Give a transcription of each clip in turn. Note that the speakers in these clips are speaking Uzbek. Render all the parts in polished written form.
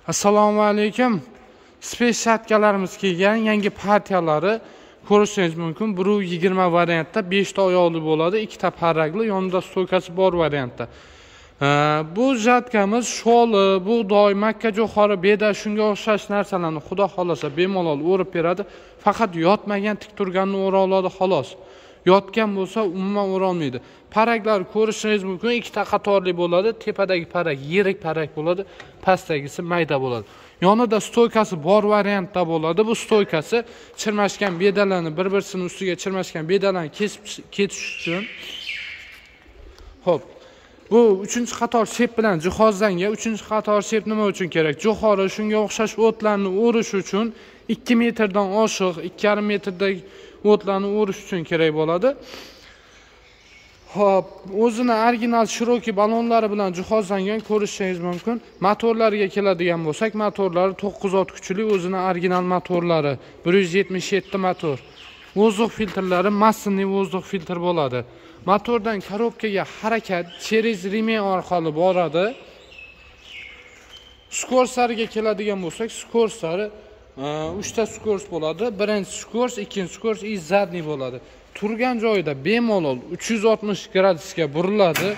Assalomu alaykum. Speshatkalarimiz kelgan, yangi partiyalari ko'rishingiz mumkin. 1.20 variantda 5 ta oyoqli bo'ladi, 2 ta parrakli, yonida stoykasi bor variantda. Bu jatkamiz sholi, bug'doy, makka jo'xori, beda shunga o'xshash narsalarni xudo xolasa bemalol o'rib beradi. Faqat yotmagan, tik turganini o'ra oladi xolos. Yotgan bo'lsa umuman o'ra olmaydi. Parraklar ko'rishingiz mumkin, 2 ta qatorli bo'ladi. Tepadagi parrak yirik parrak bo'ladi, pastdagisi mayda bo'ladi. Yonida stoykasi bor variantda bo'ladi. Bu stoykasi chirmashgan bedalarni bir-birisini ustiga chirmashgan bedalarni kesib ketish uchun. Xo'p. Bu 3-qator sep bilan jihozlangan. 3-qator sep nima uchun kerak? Jo'xori shunga o'xshash o'tlarni o'rish uchun 2 metrdan oshiq, 2,5 metrdagi o'tlarni o'rish uchun kerak bo'ladi. Xo'p, o'zini original shiroki ballonlari bilan jihozlangan ko'rishingiz mumkin. Motorlariga keladigan bo'lsak, motorlari 9 ot kuchli, o'zini original motorlari 177 motor. Воздух filtrlari massinli воздух filtr bo'ladi. Motordan korobkaga harakat через remень orqali boradi. Skorslariga keladigan bo'lsak, skorslari 3 ta skors bo'ladi. Birinchi skors, ikkinchi skors и zadniy bo'ladi. Turgan joyida bemalol 360 gradusga buriladi.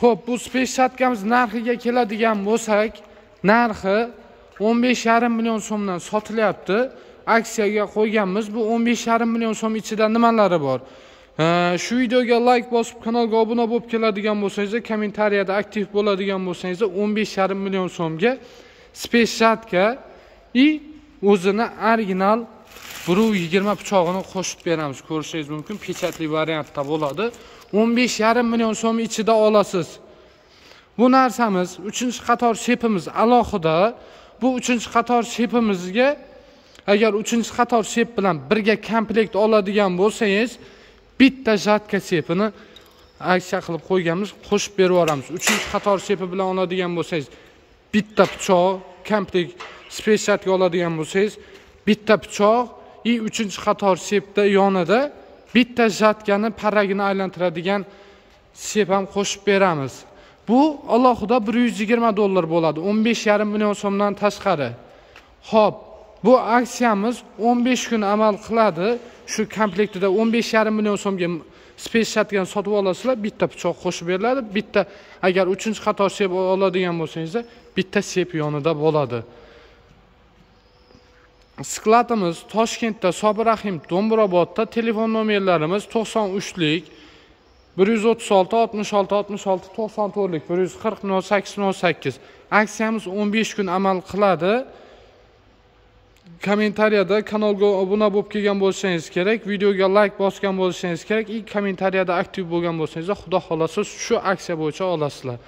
Xo'p, bu speshatkamiz narxiga keladigan bo'lsak, narxi 15,5 million so'mdan sotilyapti. Aksiyaga qo'yganmiz. Bu 15,5 million so'm ichida nimalari bor? Shu videoga like bosib, kanalga obuna bo'lib keladigan bo'lsangiz, kommentariyada aktiv bo'ladigan bo'lsangiz, 15,5 million so'mga speshatka i o'zini original 1.20 pichog'ini qo'shib beramiz. Ko'rishingiz mumkin, pechatli variantda bo'ladi. 15,5 million so'm ichida olasiz. Bu narsamiz 3-qator sepimiz alohida. Bu 3-qator sepimizga agar 3-qator sep bilan birga komplekt oladigan bo'lsangiz, bitta jatka sepini aksiya qilib qo'yganmiz, qo'shib berib yuboramiz. 3-qator sepi bilan oladigan bo'lsangiz, bitta pichoq, komplekt speshatka oladigan bo'lsangiz, bitta pichoq i 3-qator sepda yonida bitta jatkani parragini aylantiradigan sep ham qo'shib beramiz. Bu alohida $120 bo'ladi, 15,5 million so'mdan tashqari. Xo'p, bu aksiyamiz 15 kun amal qiladi. Shu komplektida 15,5 million so'mga speshatkani sotib olasizlar, bitta pichoq qo'shib beriladi, bitta agar 3-qator sep oladigan bo'lsangizda, bitta sep yonida bo'ladi. Skladimiz Toshkentda Sobir Rahim Do'mbrobodda. Telefon nomerlarimiz 93lik 136 66 66 94lik 140 08 08. Aksiyamiz 15 kun amal qiladi. Kommentariyada kanalga obuna bo'lib kelgan bo'lsangiz kerak, videoga like bosgan bo'lsangiz kerak, i kommentariyada aktiv bo'lgan bo'lsangiz, xudo xolasa shu aksiya bo'yicha olasizlar.